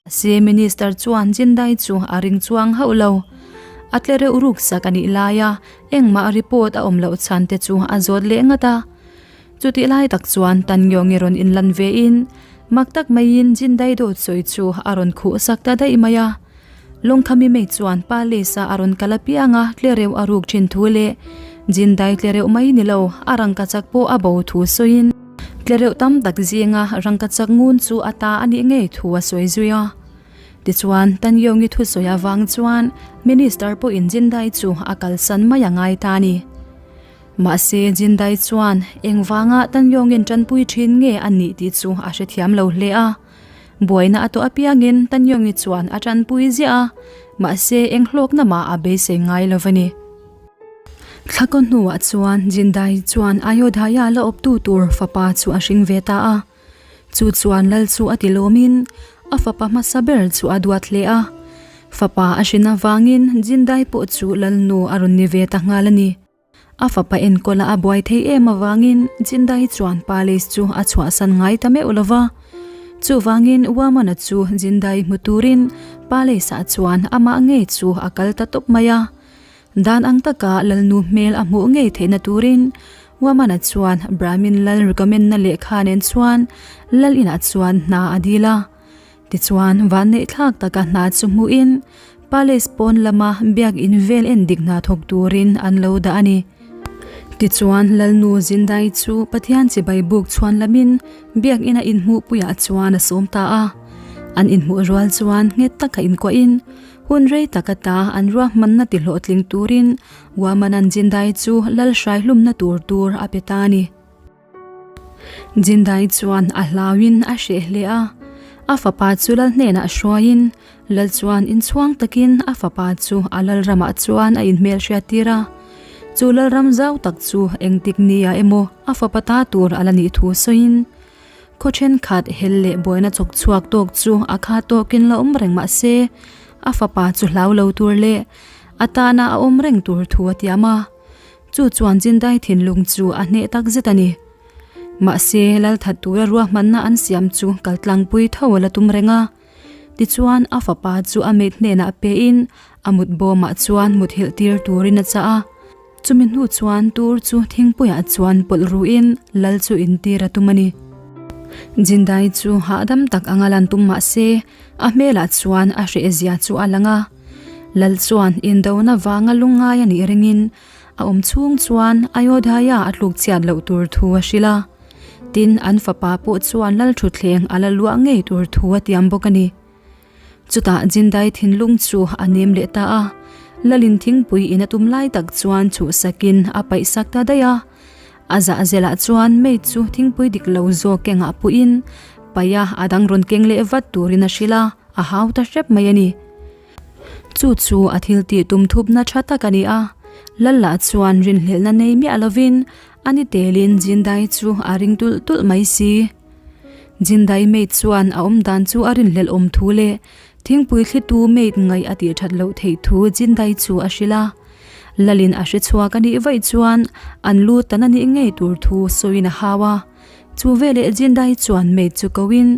Se Minister chuan Jindai chu a ring chuang hauh lo. A tle reuh ruk sak a nih laia engmah report a awm loh chhan te chu a zawt leh ngat a. Chutih lai tak chuan Tanyongi rawn inlan ve in mak tak maiin Jindai dawt sawi chu a rawn khuh sak ta daih mai a. Lawngkhami mei chuan Palace-a a rawn kal apiang a tle reuh a ruk thin thu leh Jindai tle reuh mai ni lo a rangkachak pawh a bo thu sawiin Tle reuh tam tak zinga rangkachak ngun chu a ta a nih ngei thu a sawi zui a. Tichuan, Tanyongi thusawi avang chuan Minister pawhin Jindai chu a kalsan mai a ngai ta a ni. Mahse, Jindai chuan engvanga Tanyongin tanpui thin nge a nih tih chu a hrethiam lo hle a. Buaina a tawh apiangin Tanyongi chuan a tanpui ziah a, mahse eng hlawkna mah a beisei ngai lo va ni. Thlakaw hnuah chuan Jindai chuan Ayodhaya la awptu tur fapa chu a hring ve ta a. Chu chuan lal chu a ti lawmin a fapa hmasa ber chu a duat hle a. Fapa a hrin avangin Jindai pawh chu lalnu a rawn ni ve ta nghal a ni. A fapa enkawla a buai thei em avangin Jindai chuan palace chu a chhuahsan ngai ta meuh lo va. Chuvangin Wamana chu Jindai hmu turin palace-ah chuan amah ngei chu a kal ta tawp mai a. Dan ang taka Lalnu hmel a hmuh ngei theihna turin Wamana chuan Brahmin lal recommend-na lehkha nen chuan lal inah chuan hna a dil a. Tichuan, vanneih thlak taka hna chu hmuhin Palace pawn lama biak in vel en dik hna thawk turin an lo dah a ni. Tichuan, Lalnu Zindai chu Pathian chibai buk chhuan lamin biak ina inhmuhpuiah chuan a sawm ta a. An inhmuh rual chuan nghet taka inkuahin Hun rei tak ata an ruahmanna ti hlawhtling turin Wamanan Jindai chu lal hraihlumna tur tur a pe ta a ni. Jindai chuan a hlauin a hreh hle a, a fapa chu lal hnenah hruaiin lal chuan inchhuang takin a fapa chu a lal ramah chuan a inhmelhriat tir a. Chu lal ram zau tak chu engtik nia emaw a fapa ta tur a la nih thu sawiin Khaw thenkhat hel leh buaina chawk chhuak tawk chu a kha tawkin la awm reng mah se, a fapa chu hlau lo tur leh a tana a awm reng tur thu a tiam a. Chu chuan Jindai thinlung chu a hneh tak zet a ni. Mahse, Lalthat tura ruahmanna an siam chu kaltlangpui tho a la tum reng a. Tichuan, a fapa chu a mate hnenah pein a mut bawmah chuan muthilh tir turin a chah a. Chumi hnu chuan tur chu thingpuiah chuan pawlh ruhin lal chu intir a tum a ni. Jindai chu hahdam tak anga lan tum mah se, a hmelah chuan a hrehzia chu a lang a. Lal chuan indona vanga lungngai a nih ringin a awm chhung chuan Ayodhaya a tluk chhiat loh tur thu a hrilh a. Tin, an fapa pawh chuan lal thutthleng a la luah ngei tur thu a tiam bawk a ni. Chutah Jindai thinlung chu a nem leh ta a, Lalin thingpui in a tum lai tak chuan chhuhsakin a paihsak ta daih a. A zahzelah chuan maid chu thingpui dik lo zawk kengah puhin paih a, a dang rawn keng leh vat turin a hrilh a, a hau ta hrep mai a ni. Chu chu a thil tih tum thupna tha tak a ni a, Lalla chuan rinhlelhna nei miah lovin a ni telin Jindai chu a ring tulh tulh mai si. Jindai maid chuan a awm dan chu a rinhlelh awm thu leh thingpui thlitu maid ngaih a tih that loh theih thu Jindai chu a hrilh a. Lalin a hre chhuak a nih vaih chuan an lu tan a nih ngei tur thu sawiin a hau a. Chu veleh Jindai chuan maid chu koin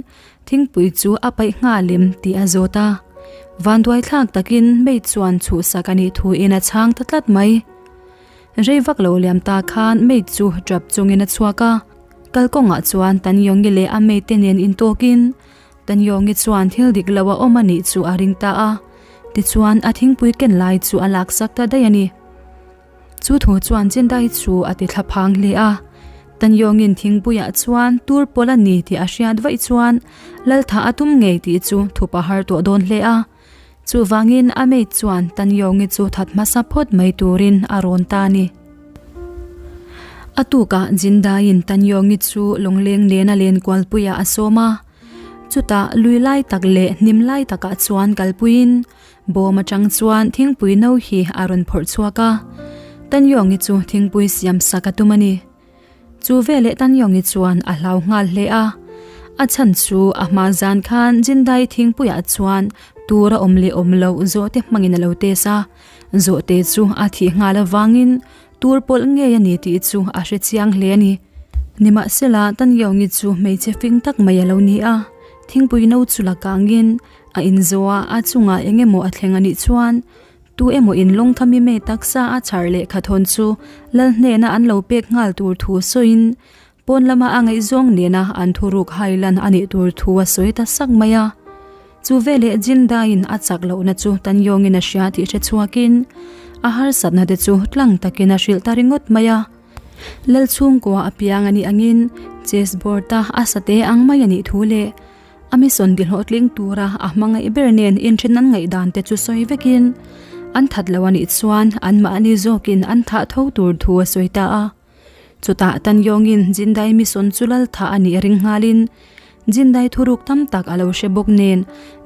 Thingpui chu a paih nghal em tih a zawt a, vanduai thlak takin maid chuan chhuhsak a nih thuin a chhang ta tlat mai. Rei vak lo liam ta khan maid chu tap chungin a chhuak a, kalkawngah chuan Tanyongi leh a maid te nen intawkin Tanyongi chuan thil dik lo a awm a nih chu a ring ta a, tichuan a thingpui ken lai chu a laksak ta daih a ni. Chu thu chuan Jindai chu a ti thla phang hle a. Tanyawngin thingpuiah chuan tur pawl a ni tih a hriat vaih chuan Laltha a tum ngei tih chu thup a har tawh dawn hle a. Chuvangin a mate chuan Tanyawngi chu that hmasa phawt mai turin a rawn ta a ni. A tukah Jindaiin Tanyawngi chu lawngleng nena lenkualpuiah a sawm a. Chutah lui lai tak leh hnim lai takah chuan kalpuiin Bawm atang chuan thingpui no hi a rawn phawrh chhuak a, Tanyongi chu thingpui siam sak a tum a ni. Chu veleh Tanyongi chuan a hlau nghal hle a, a chhan chu a hma zan khan Jindai thingpuiah chuan tur a awm leh awm loh zawhte hmangin a lo test a, zawhte chu a thih nghal avangin tur pawlh ngei a ni tih chu a hre chiang hle a ni. Nimahsela Tanyongi chu hmeichhe fing tak mai a lo ni a, thingpui no chu la kangin. A inzawh a, a chungah eng emaw a thleng a nih chuan tu emaw in lawngthami mei taksa a chhar lehkha thawn chu lal hnena an lo pek nghal tur thu sawiin pawn lama a ngaihzawng nena an thuruk hailan a nih tur thu a sawi ta sak mai a. Chu veleh Jindaiin a chak lohna chu Tanyawngin a hria tih hre chhuakin a harsatna te chu tlang takin a hrilh ta ringawt mai a. Lal chhungkua a piang a nih angin chess board a a sa te ang mai a nih thu leh a mission ti hlawhtling tura a hmangaih ber nen inthen an ngaihdan te chu sawi vekin an that lo a nih chuan anmahni zawkin an thah tho tur thu a sawi ta a. Chutah Tanyawngin Jindai mission chu lal thah a nih ring nghalin Jindai thuruk tam tak a lo hre bawk nen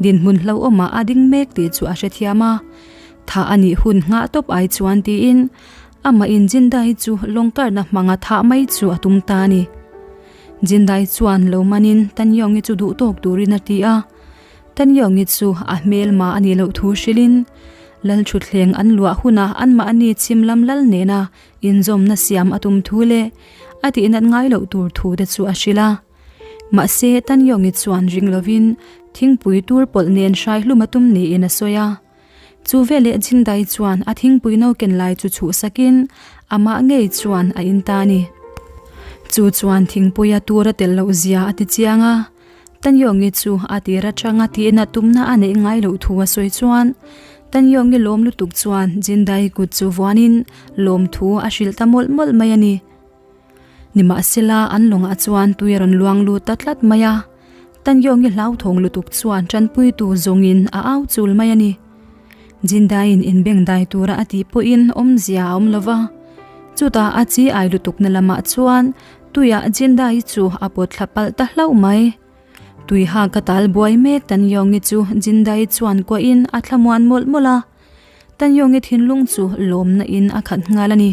dinhmun hlauhawmah a ding mek tih chu a hrethiam a. Thah a nih hun nghah tawp ai chuan tiin Amah in Jindai chu lawngkarna hmanga thah mai chu a tum ta a ni. Jindai chuan lo manin Tanyongi chu duh tawk turin a ti a. Tanyongi chu a hmelma a nih loh thu hrilhin Lal thutthleng an luah hunah anmahni chhim lam lal nena inzawmna siam a tum thu leh a tihnat ngai loh tur thu te chu a hrilh a. Mahse Tanyongi chuan ring lovin thingpui tur pawlh nen hrai hlum a tum niin a sawi a. Chu veleh Jindai chuan a thingpui no ken lai chu chhuh sakin amah ngei chuan a in ta a ni. Chu chuan thingpuia tur a tel loh zia a ti chiang a, Tanyongi chu a tir atanga tihna tumna a neih ngai loh thu a sawi chuan Tanyongi lawm lutuk chuan Jindai kut chu vuanin lawmthu a hrilh ta mawlh mawlh mai a ni. Nimahsela an lawngah chuan tui a rawn luang lut ta tlat mai a, Tangyongi hlauthawng lutuk chuan tanpuitu zawngin a au chul mai a ni. Jindaiin inbeng dai tura a tih pawhin awmzia a awm lo va, chutah a chi ai lutukna lamah chuan tuiah Jindai chu a pawt thla palh ta hlauh mai. Tui hak a tal buai mek Tangyongi chu Jindai chuan kuahin a thlamuan mawlh mawlh a, Tangyongi thinlung chu lawmna in a khat nghal a ni.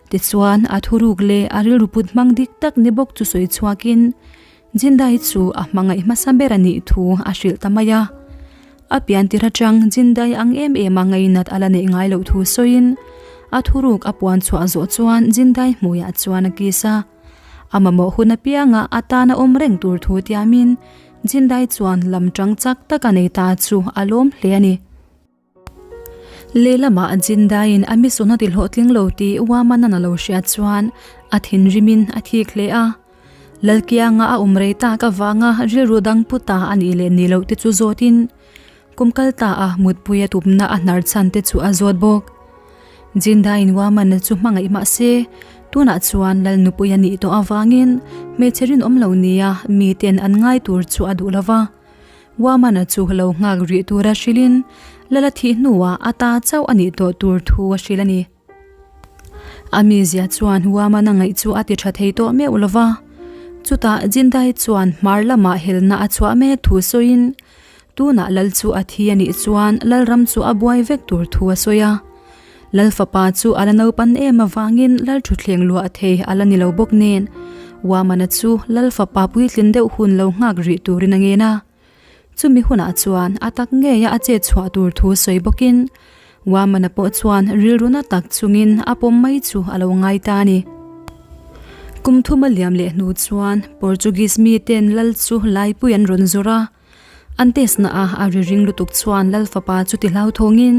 Tichuan, a thuruk leh a rilru put hmang dik tak ni bawk chu sawi chhuakin Jindai chu a hmangaih hmasa ber a nih thu a hrilh ta mai a. A pian tir atang Jindai ang em em a ngainat a la neih ngai loh thu sawiin a thuruk a puan chhuah zawh chuan Jindai hmuiah chuan a kiss a. A mamawh hun apianga a tan a awm reng tur thu tiamin Jindai chuan lam tang chak tak a nei ta chu a lawm hle a ni. Lehlamah Jindaiin a mission a ti hlawhtling lo tih Wamanan a lo hriat chuan a thinrimin a thik hle a. Lalkianga a awm rei tak avanga rilru dang pu ta a nih leh nih loh te chu zawtin kum kal ta a mutpui a tupna a hnar chhan te chu a zawt bawk. Jindaiin Wamana chu hmangaih mah se tunah chuan Lal nupui a nih tawh avangin hmeichhe rinawm lo nia miten an ngai tur chu a duh lo va. Wamana chu lo nghak rih tura hrilhin Lala thih hnuah a ta chauh a nih tawh tur thu a hrilh a ni. A mizia chuan Wamana ngaih chu a ti tha thei tawh meuh lo va. Chutah Jindai chuan hmar lamah helna a chhuah mek thu sawiin tunah Lal chu a thi a nih chuan Lalram chu a buai vek tur thu a sawi a. Lal fapa chu a la naupan em avangin Lal thutthleng luah thei a la ni lo bawk nen, Wamana chu Lal fapa puitlin deuh hun lo nghak rih turin a ngen a. Chumi hunah chuan a tak ngeia a chet chhuah tur thu sawi bawkin Wamana pawh chuan rilru na tak chungin a pawm mai chu a lo ngai ta a ni. Kum thuma liam leh hnu chuan Portuguese miten Lal chu laipui an rawn zawrh a. An test na a a ri ring lutuk chuan Lal fapa chu ti hlau thawngin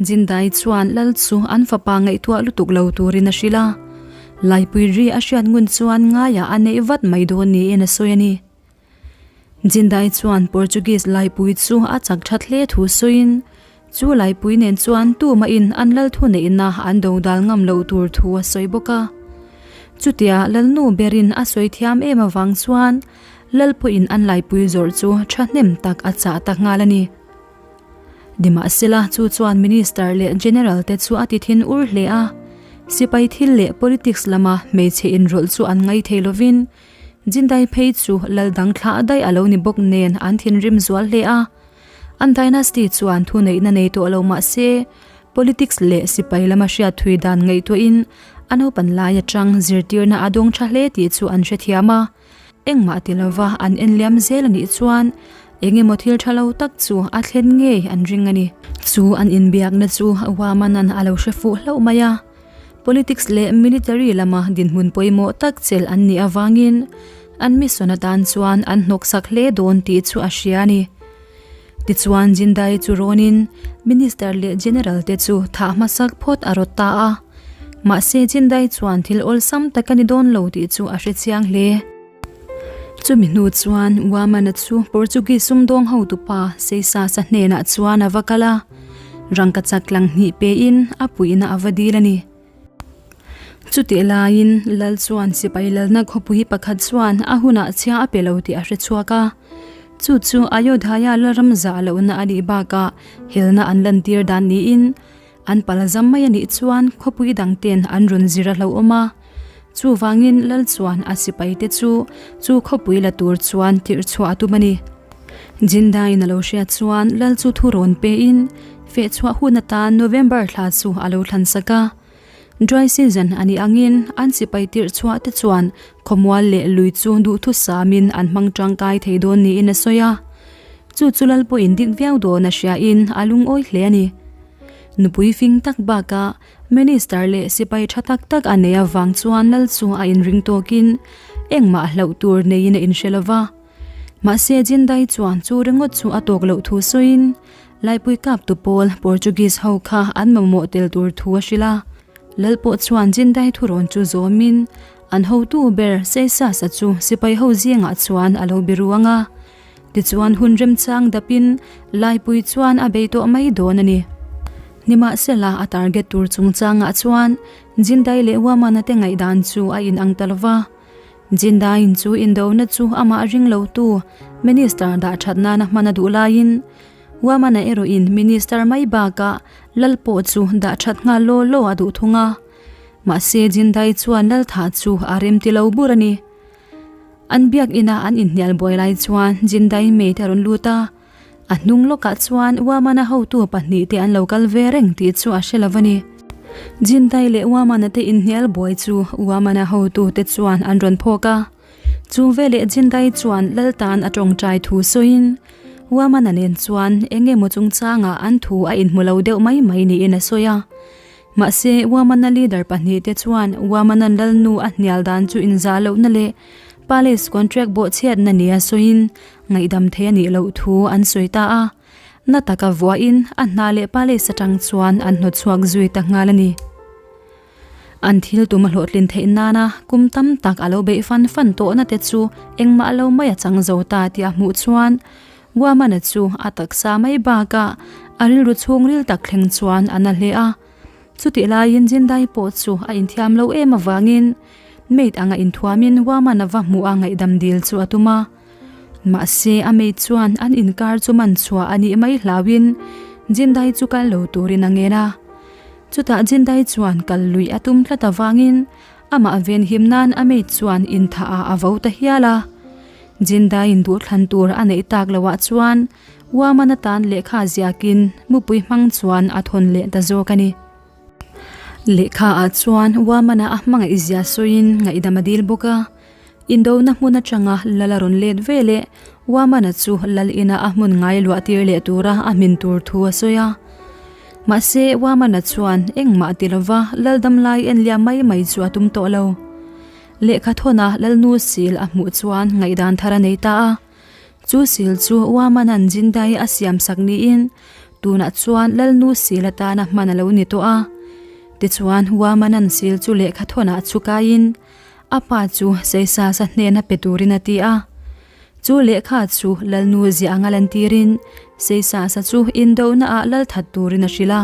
Jindai chuan Lal chu an fapa ngaihtuah lutuk lo turin a hrilh a. Laipui ri a hriat ngun chuan ngaiah a neih vat mai dawn niin a sawi a ni. Jindai chuan Portuguese laipui chu a chak that hle thu sawiin chu laipui nen chuan tumahin an lal thu neihna an do dal ngam loh tur thu a sawi bawk a. Chutia Lalnu berin a sawi thiam em avang chuan Lalpuiin an laipui zawrh chu thahnem tak a chah ta nghal a ni. Nimahsela, chu chuan Minister leh General te chu a ti thin ur hle a. Sipai thil leh politics lama hmeichhe inrawlh chu an ngai thei lovin, Jindai phei chu lal dang thlah daih a lo ni bawk nen an thinrim zual hle a. An dynasty chuan thuneihna nei tawh lo mah se, politics leh sipai lama hriat thui dan ngaihtuahin a naupan lai atang zirtirna a dawng tha hle tih chu an hrethiam a. Engmah ti lova an en liam zel a nih chuan eng emaw thil tha lo tak chu a thlen ngei an ring a ni. Chu an inbiakna chu Wamanan a lo hre fuh hlauh mai a, politics leh military lama dinhmun pawimawh tak chelh an nih avangin an mission atan chuan an hnawksak hle dawn tih chu a hria a ni. Tichuan Jindai chu rawnin Minister leh General te chu thah hmasak phawt a rawt ta a. Mahse Jindai chuan thil awlsam tak a ni dawn lo tih chu a hre chiang hle. Chumi hnu chuan Wamana chu Portuguese sumdawng hotupa Seisasa hnenah chuan a va kal a, rangkachak tlang hnih pein a puihna a va dil a ni. Chutih laiin Lal chuan sipai lalna khawpui pakhat chuan a hunah chhia a pe lo tih a hre chhuak a. Chu chu Ayodhaya Lalram zah lohna a nih bakah helna an lantir dan niin an palzam mai a nih chuan khawpui dang ten an rawn zir a hlauhawm a. Chuvangin Lal chuan a sipaite chu chu khawpui la tur chuan tirh chhuah a tum a ni. Jindaiin a lo hriat chuan Lal chu thu rawn pein fehchhuah hun atan November thla chu a lo thlan sak a. Dry season a nih angin an sipai tirh chhuah te chuan khawmual leh lui chu duhthusamin an hmang tangkai thei dawn niin a sawi a. Chu chu Lal pawhin dik viau dawn a hriain a lungawi hle a ni. Nupui fing tak bakah Minister leh sipai tha tak tak a nei avang chuan Lal chu a inring tawkin engmah hlauh tur neiin a inhre lova. Mahse Jindai chuan chu ringawt chu a tawk loh thu sawiin Laipui kaptu pawl Portuguese ho kha an mamawh tel tur thu a hrilh a. Lal pawh chuan Jindai thurawn chu zawmin an hotu ber Seisasa chu sipai ho zingah chuan a lo biru ang a. Tichuan hun remchang dapin Laipui chuan a bei tawh mai dawn a ni. Nimahsela a target tur chungchangah chuan Jindai leh Wamana te ngaihdan chu a inang ta lova. Jindaiin chu indona chu amah ring lotu Minister dah that nana hman a duh laiin Wamana erawhin Minister mai bakah Lal pawh chu dah that nghal law law a duh thung a. Mahse Jindai chuan Laltha chu a remti lo bur a ni. An biak ina an inhnial buai lai chuan Jindai mate a rawn lut a, a hnung lawkah chuan Wamana hotu pahnihte an lo kal ve reng tih chu a hre lo a ni. Jindai leh Wamana te inhnial buai chu Wamana hotute chuan an rawn phawk a, chu veleh Jindai chuan Laltan a tawngtai thu sawiin Wamana nen chuan eng emaw chungchangah an thu a inhmu lo deuh mai mai niin a sawi a. Mahse, Wamana leader pahnihte chuan Wamana'n Lalnu a hnial dan chu inzah lohna leh Palace contract bawhchhiatna nia sawiin ngaihdam thei a nih loh thu an sawi ta a. Na taka vuahin a hna leh Palace atang chuan an hnawtchhuak zui ta nghal a ni. An thil tum a hlawhtlin theih nana kum tam tak a lo beih fan fan tawhna te chu engmah lo mai a chang zo ta tih a hmuh chuan Wamana chu a taksa mai bakah a rilru chhungril tak thleng chuan a na hle a. Chutih laiin Jindai pawh chu a inthiam lo em avangin maid anga inthuamin Wamana va hmuh a ngaihdam dil chu a tum a. Mahse a maid chuan an inkar chu man chhuah a nih mai hlauhin Jindai chu kal lo turin a ngen a. Chutah Jindai chuan kal luih a tum tlat avangin amah venhim nan a maid chuan inthah ah a vo ta hial a. Jindaiin duhthlan tur a neih tak loah chuan Waman atan lehkha ziakin mupui hmang chuan a thawn leh ta zawk a ni. Lehkha ah chuan Wamana a hmangaih zia sawiin ngaihdam a dil bawk a. Indona hmun atanga lal a rawn let ve leh Wamana chu lal ina a hmun ngai luah tir leh tura a hmin tur thu a sawi a. Mahse Wamana chuan engmah ti lova lal damlai en liam mai mai chu a tum tawh lo. Lehkha thawna Lalnu sil a hmuh chuan ngaihdan thar a nei ta a. Chu sil chu Wamanan Jindai a siam sak niin tunah chuan Lalnu sil atana hman a lo ni tawh a. Tichuan Wamanan sil chu lehkha thawnah chu kaiin a pa chu Seisasa hnena pe turin a ti a. Chu lehkha chu Lalnu ziah anga lantirin Seisasa chu indona ah lal that turin a hrilh a.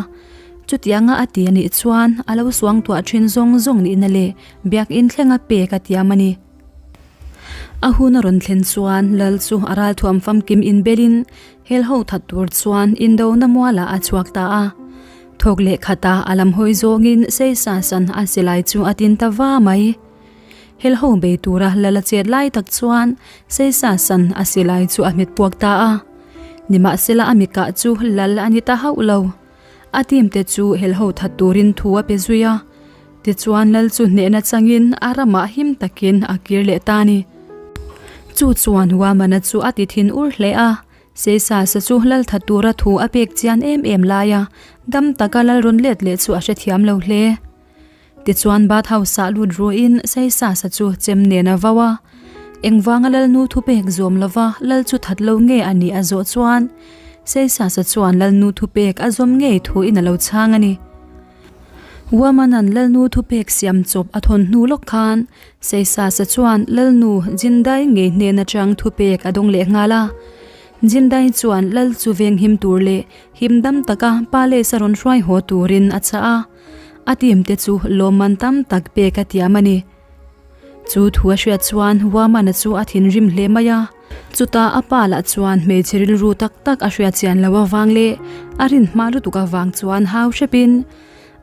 Chutianga a ti a nih chuan a lo suangtuah thin zawng zawng nihna leh biakinn thlenga pek a tiam a ni. A hun a rawn thlen chuan Lal chu a ralthuam famkim inbelin helho that tur chuan indona mualah a chhuak ta a. Thawk leh khatah a lam hawi zawngin Seisasan a silai chu a tin ta va mai. Helho bei tura lal a chet lai tak chuan Seisasan a silai chu a hmet puak ta a. Nimahsela a mikah chu lal a ni ta hauh lo. A team te chu helho that turin thu a pe zui a. Tichuan lal chu hnehna changin a ramah him takin a kir leh ta a ni. Chu chuan Wamana chu a ti thin ur hle a. Seisasa chu lal that tura thu a pek chian em em lai a, dam taka lal rawn let leh chu a hrethiam lo hle. Tichuan bathhouse ah lut ruiin Seisasa chu chem nen a vau a. Engvanga Lalnu thupek zawm lova Lal chu that lo nge a nih a zawh chuan. Seisasa chuan Lalnu thupek a zawm ngei thuin a lo chhang a ni. Wamana'n Lalnu thupek siam chawp a thawn hnu lawk khan Seisasa chuan Lalnu Jindai ngei hnen atang thupek a dawng leh nghal a. Jindai chuan Lal chu venghim tur leh himdam taka palace a rawn hruai haw turin a chah a. A team te chu lawmman tam tak pek a tiam a ni. Chu thu a hriat chuan Wamana chu a thinrim hle mai a. Chutah a pa lah chuan hmeichhe rilru tak tak a hriat chian loh avang leh a rin hma lutuk avang chuan hau hrepin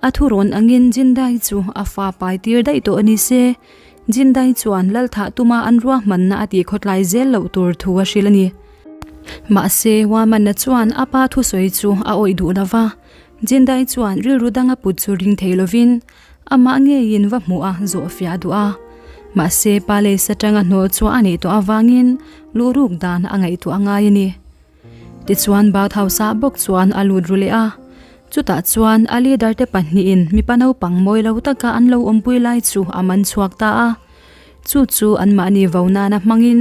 a thu rawn angin Jindai chu a fa pai tir daih tawh a ni se. Jindai chuan Lalthah tuma an ruahmanna a tih khawtlai zel loh tur thu a hrilh a ni. Mahse Wamana chuan a pa thusawi chu a awih duh lova. Jindai chuan rilru danga put chu ring thei lovin Amah ngeiin va hmuh a zawh fiah duh a. Mahse, palace atanga hnawh chhuah a nih tawh avangin luhruk dan a ngaihtuah a ngai a ni. Tichuan bathhouse ah bawk chuan a lut ru leh a. Chutah chuan a leader te pahnihin mipa naupang mawi lo taka an lo awmpui lai chu a man chhuak ta a. Chu chu anmahni vo nana hmangin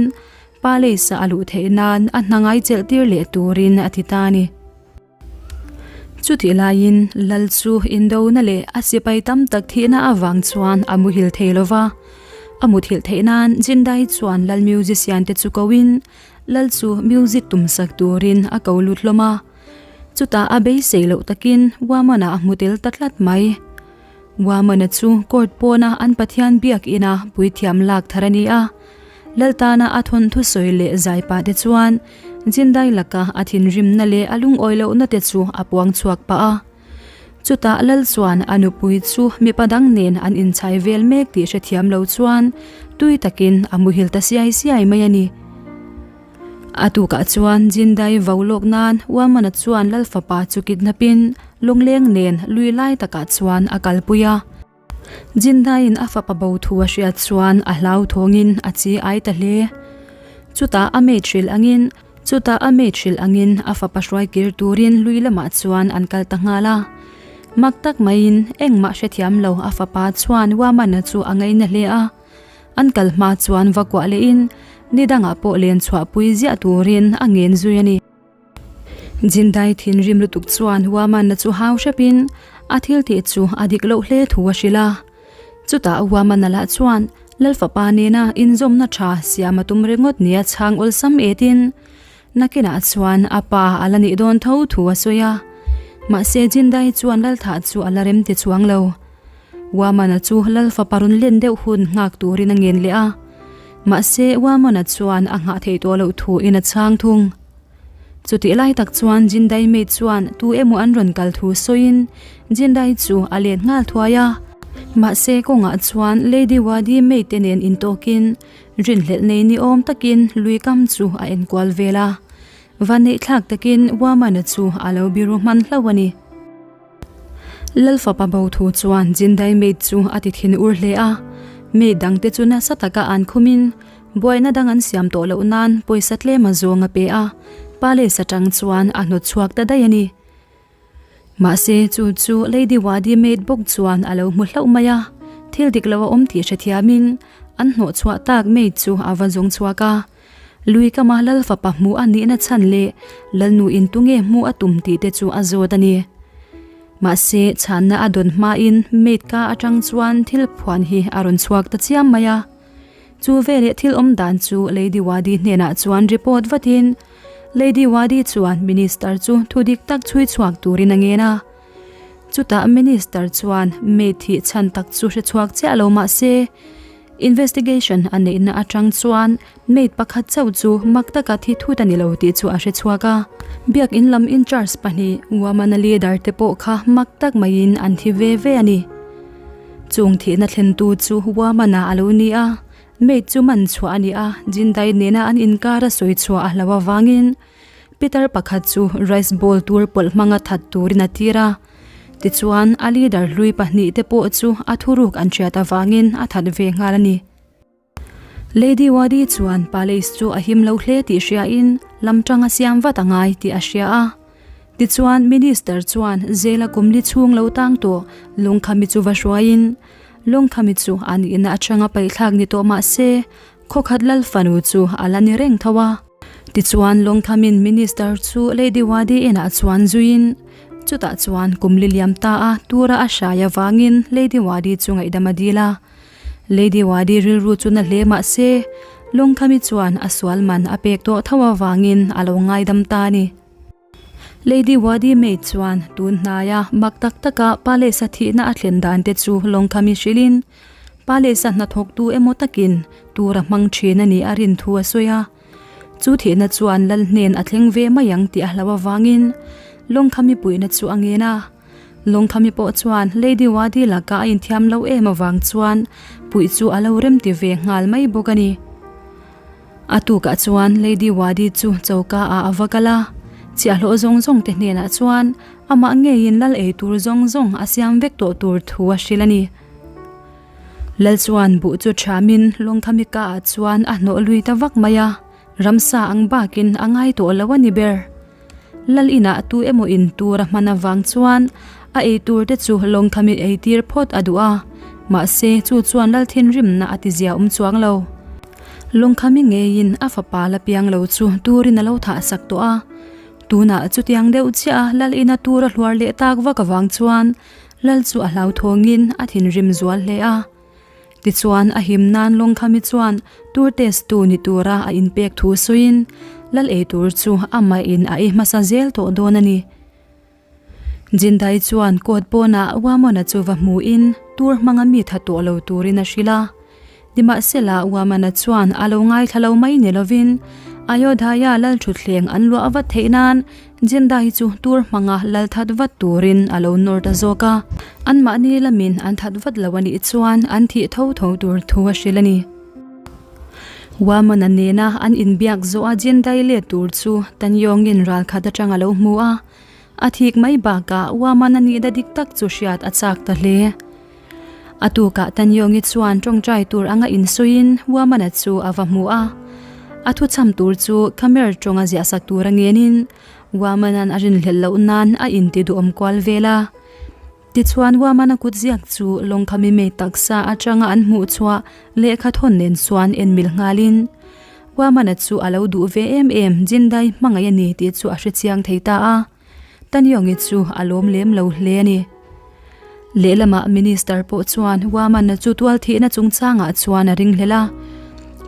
palace a a luh theih nan a hna ngai chelh tir leh turin a ti ta a ni. Chutih laiin Lal chu indona leh a sipai tam tak thihna avang chuan a muhil thei lo va. A muthilh theih nan Jindai chuan Lal musician te chu koin Lal chu music tumsak turin a ko lut hlawm a. Chutah a beisei loh takin Wamana a hmu tel ta tlat mai. Wamana chu court pawna an Pathian biak ina puithiam lak thar a ni a. Laltana a thawnthu sawi leh zai pah te chuan Jindai laka a thinrimna leh a lungawi lohna te chu a puang chhuak pah a. Chutah Lal chuan a nupui chu mipa dang nen an inchhai vel mek tih hrethiam lo chuan tui takin a muhil ta siai siai mai a ni. A tukah chuan Jindai vo lawk nan Wamana chuan Lal fapa chu kidnap-in lungleng nen lui lai takah chuan a kalpui a. Jindaiin a fapa bo thu a hriat chuan a hlauthawngin a chi ai ta hle. Chutah a mate hrilh angin Chutah a mate hrilh angin a fapa hruai kir turin lui lamah chuan an kal ta nghal a. Mak tak maiin engmah hrethiam lo a fapa chuan Wamana chu a ngaina hle a. An kal hma chuan va kuah lehin ni dangah pawh len chhuahpui ziah turin a ngen zui a ni. Jindai thinrim lutuk chuan Waman-a chu hau hrepin a thil tih chu a dik loh hle thu a hrilh a. Chutah Waman-a lah chuan Lal fapa nena inzawmna tha siam a tum ringawt nia chhang awlsam etin nakinah chuan a pa a la nih dawn tho thu a sawi a. Mahse Jindai chuan Lalthah chu a la rem ti chuang lo. Waman-a chu Lal fapa rawn len deuh hun nghak turin a ngen leh a. Mahse Waman-a chuan a nghah theih tawh loh thuin a chhang thung. Chutih lai tak chuan Jindai maid chuan tu emaw an rawn kal thu sawiin Jindai chu a let nghal thuai a. Mahse kawngah chuan Lady Wadi maid te nen intawkin rinhlelh nei ni awm takin lui kam chu a enkual vel a. Vaneihthlak takin Wamana chu a lo biru hman hlauh a ni. Lalfapa bo thu chuan Jindai maid chu a ti thin ur hle a. Maid dangte chu nasa taka an khumin Buaina dang an siam tawh loh nan pawisa tlem a zawng a pe a, palace atang chuan a hnawt chhuak ta daih a ni. Mahse chu chu Lady Wadi maid bawk chuan a lo hmu hlauh mai a, thil dik lo a awm tih hrethiamin an hnawh chhuah tak maid chu a va zawng chhuak a. Lui kama Lal fapa hmuh a nihna chhan leh Lalnu in tunge hmuh a tum tih te chu a zawt a ni. Mahse chhanna a dawn hmain maid ka atang chuan thil phuan hi a rawn chhuak ta chiam mai a. Chu veleh thil awm dan chu Lady Wadi hnenah chuan report vatin Lady Wadi chuan Minister chu thu dik tak chhui chhuak turin a ngen a. Chutah Minister chuan maid thih chhan tak chu hre chhuak chiah lo mah se investigation a neihna atang chuan maid pakhat chauh chu mak taka thi thut a ni lo tih chu a hre chhuak a. Biakin lam in charge pahnih Wamana leader te pawh kha mak tak maiin an thi ve ve a ni. Chung thihna thlentu chu Wamana a lo ni a, maid chu man chhuah a ni a, Jindai nena an inkar a sawi chhuah a hlo avangin Peter pakhat chu rice bowl tur pawlh hmanga that turin a tir a. Tichuan, a leader hlui pahnih te pawh chu a thuruk an hriat avangin a that ve nghal a ni. Lady Wadi chuan palace chu a him lo hle tih hriain lam tang a siam vat a ngai tih a hria a. Tichuan Minister chuan zela kum li chhung lo tang tawh Lungkhami chu va hruaiin Lungkhami chu a nihna atanga paihthlak ni tawh mah se khawkhat lal fanu chu a la ni reng tho a. Tichuan Lawngthamin Minister chu Lady Wadi inah chuan zuiin chutah chuan kum li liam ta a tura a hrai avangin Lady Wadi chu ngaihdam a dil a. Lady Wadi rilru chu na hle mah se Lawngthami chuan a sual man a pek tawh tho avangin a lo ngaidam ta a ni. Lady Wadi maid chuan tun hnaia mak tak taka Palace-a thihna a thlen dan te chu Lawngkhami hrilhin Palace-a hnathawktu emaw takin tur a hmang thin a nih a rin thu a sawi a. Chu thihna chuan lal hnen a thleng ve mai ang tih a hlau avangin Lawngkhami puihna chu a ngen a. Lawngkhami pawh chuan Lady Wadi laka a inthiam lo em avang chuan puih chu a lo remti ve nghal mai bawk a ni. A tukah chuan Lady Wadi chu choka ah a va kal a, chhiahhlawh zawng zawng te hnenah chuan amah ngeiin lal ei tur zawng zawng a siam vek tawh tur thu a hrilh a ni. Lal chuan buh chu ṭhiamin Lawngthamika ah chuan a hnawh lui ta vak mai a, ramsa ang bakin a ngai tawh lo a ni ber. Lal inah tu emaw in tur a hman avang chuan a ei tur te chu Lawngthami ei tir phawt a duh a, mahse chu chuan Lal thinrimna a ti zia awm chuang lo. Lawngthami ngeiin a fapa la piang lo chu turin a lo thah sak tawh a, tunah chutiang deuh chiah a Lal ina tur a hluar leh tak vak avang chuan Lal chu a hlauthawngin a thinrim zual hle a. Tichuan, a him nan Lawngkhami chuan tur test tu ni tura a inpek thu sawiin lal ei tur chu amah in a ei hmasa zel tawh dawn a ni. Jindai chuan court pawnah Wamona chu va hmuin tur hmanga mi tha tawh lo turin a hrilh a. Nimahsela, Wamana chuan a lo ngaithla lo mai ni lovin Ayodhaya lal thutthleng an luah vat theih nan Jindai chu tur hmanga lal that vat turin a lo nawr ta zawk a, anmahni lamin an that vat lo a nih chuan an thih tho tho tur thu a hrilh a ni. Wamana nena an inbiak zawh a Jindai let tur chu Tanyawngin ralkhat atang a lo hmu a, a thik mai bakah Wamana nihna dik tak chu hriat a chak ta hle. A tukah Tanyawngi chuan tawngtai tur anga insawiin Wamana chu a va hmu a. A thuchham tur chu Khmer tawnga ziahsak tur a ngenin Wamana'n a rinhlelh loh nan a inti duhawm kual vel a. Tichuan Wamana kut ziak chu Lawngkhami mei taksa atanga an hmuh chhuah lehkha thawn nen chuan en mil nghalin Wamana chu a lo duh ve em em Jindai hmangaih a ni tih chu a hrechiang thei ta a. Tanyawngi chu a lawm lem lo hle a ni. Lehlamah Minister pawh chuan Waman-a chu tualthihna chungchangah chuan a ringhlel a.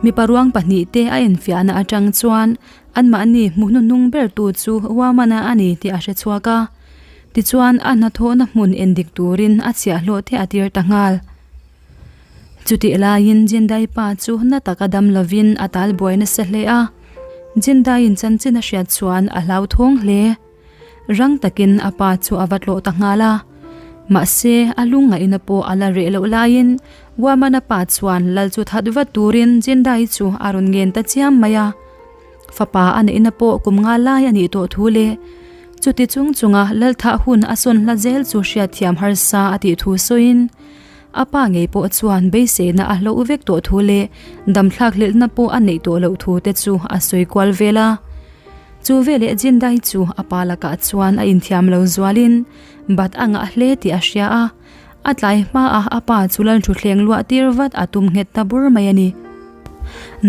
Mipa ruang pahnihte a enfiahna atang chuan anmahni hmu hnuhnung bertu chu Waman-a a ni tih a hre chhuak a. Tichuan a hnathawhna hmun endik turin a chhiahhlawh te a tir ta nghal. Chutih laiin Jindai pa chu na taka dam lovin a tal buai nasa hle a. Jindaiin chanchin a hriat chuan a hlauthawng hle. Rang takin a pa chu a va tlawh ta nghal a. Mahse, a lungngaihna pawh a la reh loh laiin Wamana pa chuan lal chu that vat turin Jindai chu a rawn ngen ta chiam mai a. Fapa a neihna pawh kum nga lai a nih tawh thu leh chuti chung chunga lal thah hun a sawn hla zel chu hriatthiam harsa a tih thu sawiin A pa ngei pawh chuan beiseina a hloh vek tawh thu leh damthlak hlelhna pawh a neih tawh loh thu te chu a sawi kual vel a. Chu veleh Jindai chu a pa lakah chuan a inthiam lo zualin bat a ngah hle tih a hria a, a tlai hmaah a pa chu lal thutthleng luah tir vat a tum nghet ta bur mai a ni.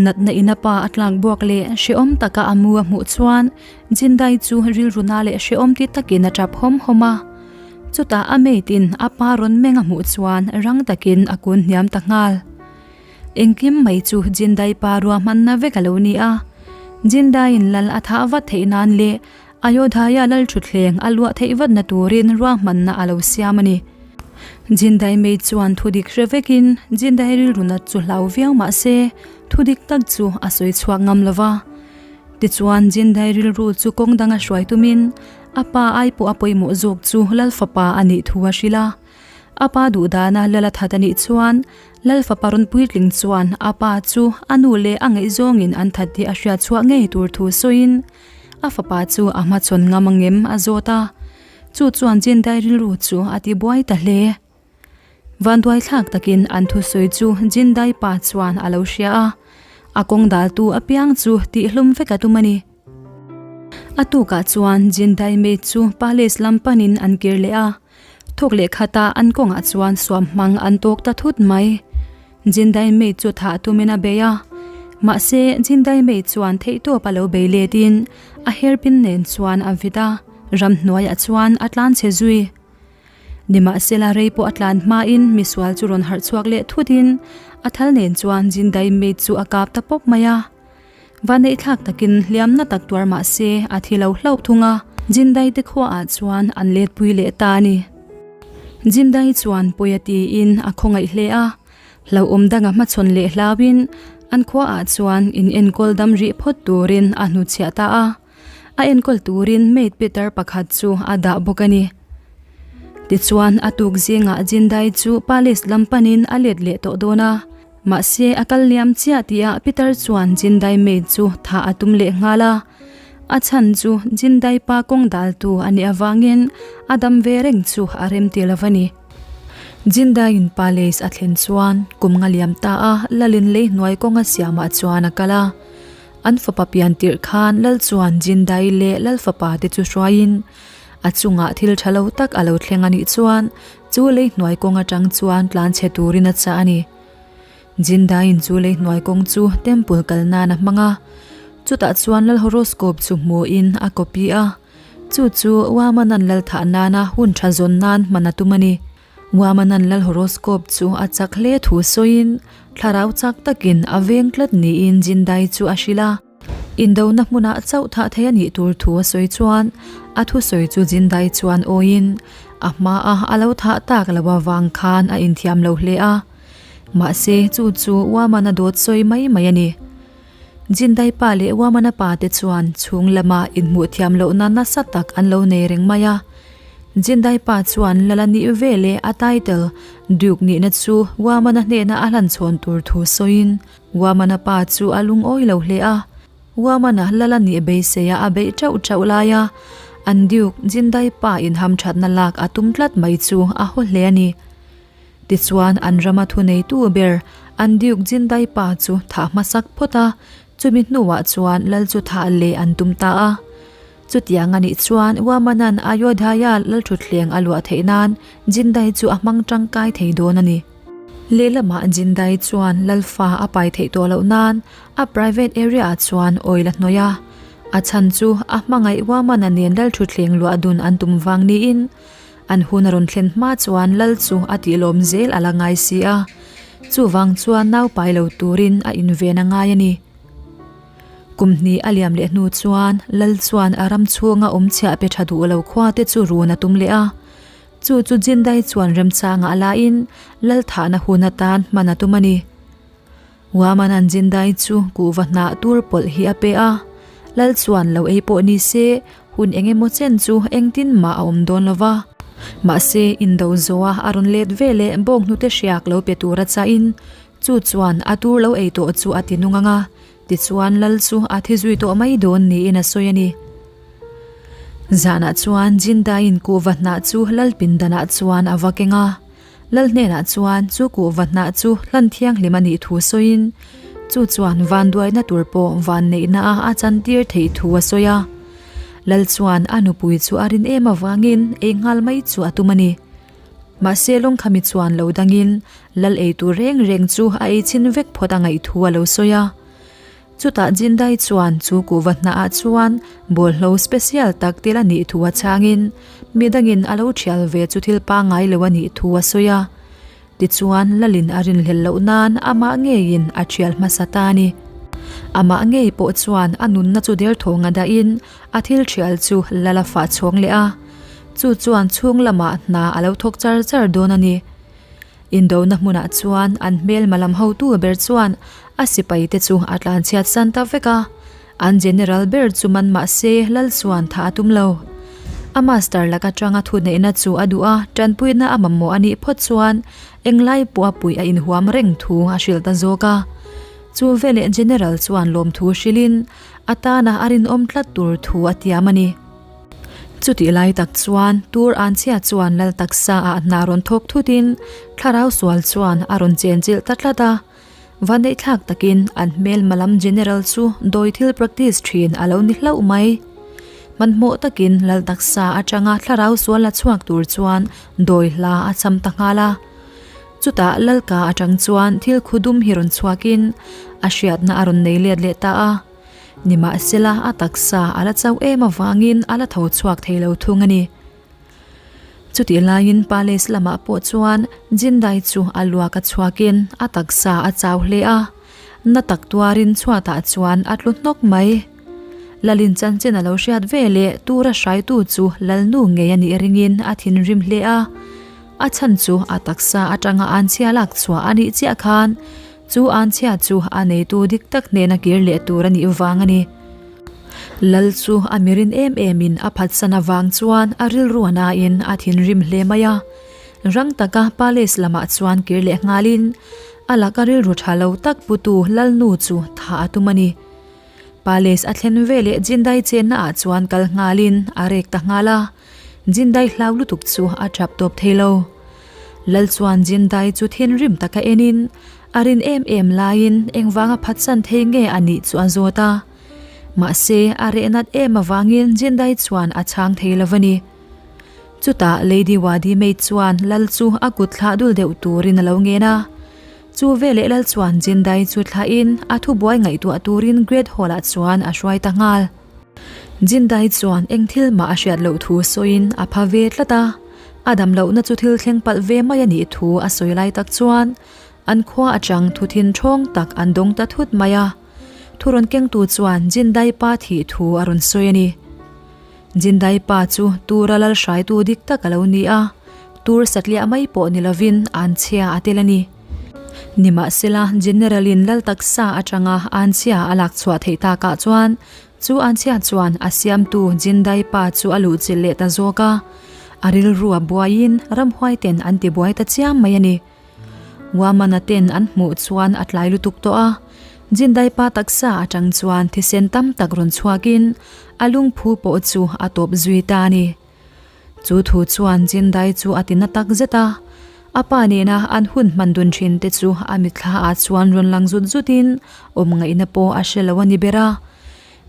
Natna in a pa a tlak buak leh hrehawm taka a mu a hmuh chuan Jindai chu rilru na leh hrehawm ti takin a tap hawm hawm a. Chutah a mate in a pa rawn meng a hmuh chuan rang takin a kun hniam ta nghal. Engkim mai chu Jindai pa ruahmanna vek a lo ni a. Jindai in lal a thah vat theih nan leh Ayodhaya lal thutthleng a luah theih vatna turin ruahmanna a lo siam a ni. Jindai mate chuan thudik hre vekin Jindai rilru nat chu hlau viau mah se thudik tak chu a sawi chhuak ngam lo va. Tichuan Jindai rilru chu kawng danga hruai tumin A pa ai pawh a pawimawh zawk chu Lal fapa a nih thu a hrilh a. A pa duh dana Lal a that a nih chuan Lal fapa rawn puitling chuan a pa chu a nu leh a ngaihzawngin an that tih a hriat chhuah ngei tur thu sawiin a fapa chu a hmachhawn ngam angem a zawt a. Chu chuan Jindai rilru chu a ti buai ta hle. Vanduaithlak takin an thusawi chu Jindai pa chuan a lo hria a, a kawng daltu apiang chu tihhlum vek a tum a ni. A tukah chuan Jindai mate chu palace lam panin an kir leh a, thawk leh khata an kawngah chuan suam hmang an tawk ta thut mai. Jindai mate chu thah tumin a bei a. Mahse, Jindai Mei chuan theihtawp a lo bei letin a hairpin nen chuan a vit a, ramhnuaiah chuan a tlan chhe zui. Nimahsela rei pawh a tlan hmain misual chu rawn harh chhuak leh thutin a thal nen chuan Jindai Mei chu a kap ta pawp mai a. Vaneihthlak takin hliamna tak tuar mah se a thi lo hlauh thung a, Jindai te khuaah chuan an letpui leh ta a ni. Jindai chuan pawi a tiin a khawngaih hle a, hlauhawm danga hmachhawn leh hlauin an khuaah chuan in enkawl dam rih phawt turin a hnuchhiah ta a. A enkawl turin maid Peter pakhat chu a dah bawk a ni. Tichuan a tuk zingah Jindai chu palace lam panin a let leh tawh dawn a. Mahse a kal liam chiah tihah Peter chuan Jindai maid chu thah a tum leh nghal a. A chhan chu Jindai pa kawng daltu a nih avangin a dam ve reng chu a rem ti lo a ni. Jindaiin palace a thlen chuan kum nga liam ta a Lalin lei hnuai kawnga siamah chuan a kal a. An fapa pian tirh khan Lal chuan Jindai leh Lal fapa te chu hruaiin a chungah thil tha lo tak a lo thleng a nih chuan chu lei hnuai kawng atang chuan tlan chhe turin a chah a ni. Jindaiin chu lei hnuai kawng chu temple kal nan a hmang a, chutah chuan Lal horoscope chu hmuhin a copy a, chu chu Wamanan Lal thah nana hun tha zawn nan hman a tum a ni. Wamanan Lal horoscope chu a chak hle thu sawiin thlarau chak takin a veng tlat niin Jindai chu a hrilh a. Indona hmunah chauh thah thei a nih tur thu a sawi chuan a thusawi chu Jindai chuan awiin a hmaa a lo thah tak lo avang khan a inthiam lo hle a. Mahse chu chu Wamana dawt sawi mai mai a ni. Jindai pa leh Wamana pa te chuan chhung lama inhmuh thiam lohna nasa tak an lo nei reng mai a. Jindai pa chuan Lala nih ve leh a title Duke nihna chu Wamana hnena a hlanchhawn tur thu sawiin Wamana pa chu a lungawi lo hle a. Wamana Lala nih beiseia a beih teuh teuh lai a, an Duke Jindai pa inhamthatna lak a tum tlat mai chu a haw hle a ni. Tichuan an rama thuneitu ber an Duke Jindai pa chu thah hmasak phawt a, chumi hnuah chuan lal chu thah leh an tum ta a. Chutiang a nih chuan Wamanan Ayodhya lalthutthleng a luah theih nan Jindai chu a hmang tangkai thei dawn a ni. Lehlamah Jindai chuan lalfa a pai theih tawh loh nan a private area ah chuan oil a hnawih a, a chhan chu a hmangaih Wamana nen lalthutthleng luah dun an tum vang niin An hun a rawn thlen hma chuan lal chu a tihlawm zel a la ngai si a, chuvang chuan nau pai lo turin a inven a ngai a ni. Kum hnih a liam leh hnu chuan lal chuan a ram chhunga awm chhiah pe tha duh lo khua te chu run a tum leh a, chu chu Jindai chuan remchangah a lain lal thahna hun atan hman a tum a ni. Wamanan Jindai chu kuhva hnah tur pawlh hi a pe a, Lal chuan lo ei pawh ni se, hun eng emaw chen chu engtin mah a awm dawn lo va. Mahse, indo zoa a rawn let ve leh bawng hnute hriak lo pe tura chahin, chu chuan a tur lo ei tawh chu a ti nung ang a, tichuan Lal chu a thi zui tawh mai dawn niin a sawi a ni. Zanah chuan Jindaiin kuhva hnah chu Lal pindanah chuan a va keng a. Lal hnenah chuan chu kuhva hnah chu hlan thianghlim a nih thu sawiin, chu chuan vanduaina tur pawh vanneihna a a chantir theih thu a sawi a. Lal chuan a nupui chu a rin em avangin ei nghal mai chu a tum a ni. Mahse Lawngkhami chuan lo dangin Lal ei tur reng reng chu a ei chhin vek phawt a ngaih thu a lo sawi a. Chutah Jindai chuan chu kuhva hnahah chuan bawlhlo special tak tel a nih thu a chhangin midangin a lo thial ve chu thil pangngai lo a nih thu a sawi a. Tichuan Lalin a rinhlelh loh nan amah ngeiin a thial hmasa ta a ni. Amah ngei pawh chuan a nunna chu derthawng a dahin a thil thial chu Lal a fah chhawng leh a. Chu chuan chhung lamah hna a lo thawk char char dawn a ni. Indona hmunah chuan an hmelma lam hotu ber chuan a sipai te chu a tlanchhiat san ta vek a, an general ber chu man mah se lal chuan tha a tum lo. A master laka tanga thuneihna chu a duh a, tanpuina a mamawh a nih phawt chuan englai pawh a puih a inhuam reng thu a hrilh ta zawk a. Chu veleh general chuan lawmthu hrilhin a tana a rinawm tlat tur thu a tiam a ni. Chutih lai tak chuan tur anchhia chuan lal taksa ah hna rawn thawk thut in thlarau sual chuan a rawn chen chilh ta tlat a. Vanneih thlak takin an hmelma lam general chu dawi thil practice thin a lo ni hlauh mai. Hmanhmawh takin lal taksa atanga thlarau sual la chhuak tur chuan dawi hla a cham ta nghal a. Chutah Lalka atang chuan thil khu dum hi rawn chhuakin a hriatna a rawn nei let leh ta a. Nimahsela a taksa a la chauh em avangin a la tho chhuak thei lo thung a ni. Chutih laiin palace lamah pawh chuan Jindai chu a luak a chhuakin a taksa a chau hle a, na tak tuarin chhuatah chuan a tlu hnawk mai. Lalin chanchin a lo hriat ve leh tura hraitu chu Lalnu ngei a nih ringin a thinrim hle a, a chhan chu a taksa atanga anchhia lak chhuah a nih chiah khan chu anchhia chu a neitu dik tak hnena kir leh tur a nih vang a ni. Lal chu a mirin em emin a phatsan avang chuan a rilru a nain a thinrim hle mai a. Rang taka palace lamah chuan kir leh nghalin a laka rilru tha lo tak putu Lalnu chu tha a tum a ni. Palace a thlen veleh Jindai chenna ah chuan kal nghalin a rek ta nghal a, Jindai hlau lutuk chu a tap tawp thei lo. Lal chuan Jindai chu thinrim taka enin a rin em em laiin engvanga phatsan thei nge a nih chu a zawt a. Mahse a reh nat em avangin Jindai chuan a chhang thei lo a ni. Chutah Lady Wadi Maid chuan Lal chu a kut thlah dul deuh turin a lo ngen a. Chu veleh Lal chuan Jindai chu thlahin a thubuai ngaihtuah turin Great Hall-ah chuan a hruai ta nghal. Jindai chuan eng thil mah a hriat loh thu sawiin a pha ve tlat a, a dam lohna chu thil thleng palh ve mai a nih thu a sawi lai tak chuan an khua atang thu thin ṭhawng tak an dawng ta thut mai a. Thu rawn kengtu chuan Jindai pa thih thu a rawn sawi a ni. Jindai pa chu tura lal hraitu dik tak a lo ni a, tur satliah mai pawh ni lovin anchhia a tel a ni. Nimahsela, General-in lal taksa atanga anchhia a lak chhuah theih takah chuan chu anchhia chuan a siamtu Jindai pa chu a luhchilh leh ta zawk a, a rilru a buaiin ramhuaiten an tibuai ta chiam mai a ni. Wamana ten an hmuh chuan a tlai lutuk tawh a, Jindai pa taksa atang chuan thisen tam tak rawn chhuakin a lungphu pawh chu a tawp zui ta a ni. Chu thu chuan Jindai chu a ti na tak zet a, a pa nena an hun hman dun thin te chu a mitthla ah chuan rawn lang zut zutin awm ngaihna pawh a hre lo a ni ber a.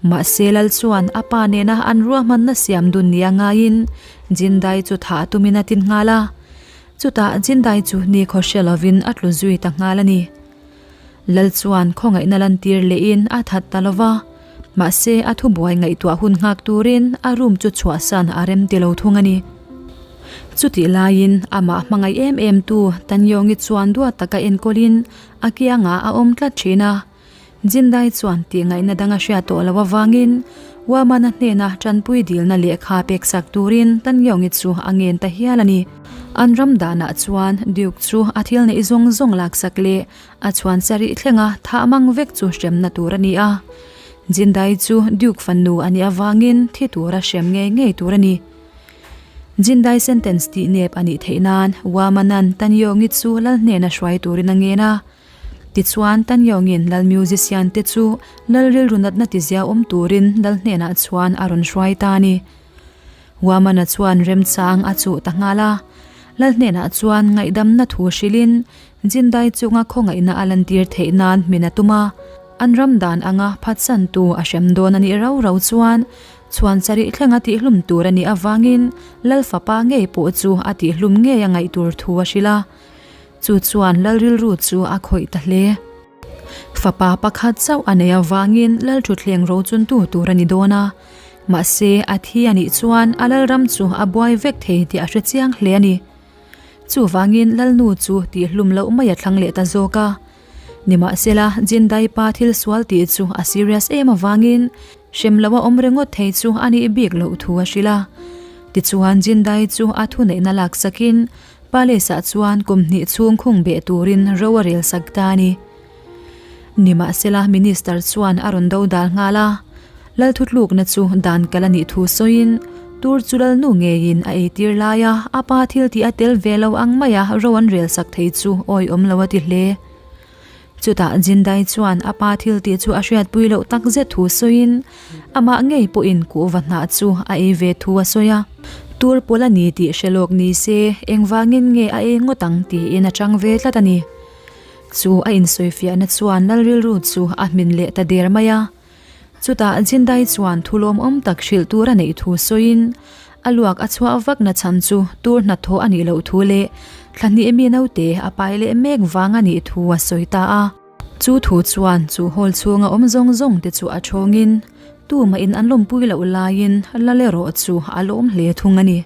Mahse Lal chuan a pa nena an ruahmanna siam dun nia ngaiin Jindai chu thah tumin a tin nghal a. Chutah Jindai chu nikhaw hre lovin a tlu zui ta nghal a ni. Lal chuan khawngaihna lantir lehin a that ta lo va, mahse a thubuai ngaihtuah hun nghak turin a room chu chhuahsan a rem ti lo thung a ni. Chutih laiin amah hmangaih em em tu Tanyawngi chuan duat taka enkawlin a kiangah a awm tlat thin a. Jindai chuan tihngaihna dang a hriat tawh loh avangin Wamana hnena tanpui dilna lehkha peksak turin Tanyawngi chu a ngen ta hial a ni. An ram danah chuan Duke chu a thil neih zawng zawng laksak leh a chhuan sarih thlenga thah mang vek chu hremna tur a ni a. Jindai chu Duke fanu a nih avangin thi tura hrem ngei ngei tur a ni. Jindai sentence tih nep a nih theih nan Wamanan Tanyawngi chu lal hnena hruai turin a ngen a. Tichuan, Tanyawngin lal musician te chu lal rilru natna tizia awm turin lal hnenah chuan a rawn hruai ta a ni. Wamana chuan remchang a chuh ta nghal a, lal hnenah chuan ngaihdamna thu hrilhin Jindai chunga khawngaihna a lantir theih nan hmin a tum a, an ram dan anga phatsantu a hrem dawn a nih rau rau chuan chhuan sarih thlenga tihhlum tur a nih avangin lal fapa ngei pawh chu a tihhlum ngei a ngaih tur thu a hrilh a. Chu chuan lal rilru chu a khawih ta hle. Fapa pakhat chauh a nei avangin lal thutthleng rochuntu tur a ni dawn a, mahse a thi a nih chuan a lalram chu a buai vek thei tih a hre chiang hle a ni. Chuvangin lalnu chu tihhlum loh mai a thlang leh ta zawk a. Nimahsela, Jindai pa thil sual tih chu a serious em avangin hrem loh a awm ringawt thei chu a nih bik loh thu a hrilh a. Tichuan Jindai chu a thuneihna laksakin Palace-ah chuan kum hnih chhung khung beh turin ro a rel sak ta a ni. Nimahsela Minister chuan a rawn do dal nghal a, Lal thutlukna chu dan kal a nih thu sawiin tur chu Lalnu ngeiin a eitir laia a pa thil tih a tel ve lo ang maia ro an rel sak thei chu awihawm lo a ti hle. Chutah Jindai chuan a pa thil tih chu a hriatpui loh tak zet thu sawiin amah ngei pawhin kuhva hnah chu a ei ve thu a sawi a. Tur pawl a ni tih hre lawk ni se engvangin nge a ei ngawt ang tiin a chang ve tlat a ni. Chu a insawifiahna chuan Lal rilru chu a hmin leh ta der mai a. Chutah Jindai chuan thu lawmawm tak hrilh tur a neih thu sawiin. A luak a chhuah vak na chhan chu tur hnathawh a nih loh thu leh thla hnih mi naute a pai leh mek vang a nih thu a sawi ta a. Chu thu chuan chu hall chhunga awm zawng zawng te chu a thawngin tumah in an lawmpui loh laiin lal erawh chu a lawm hle thung a ni.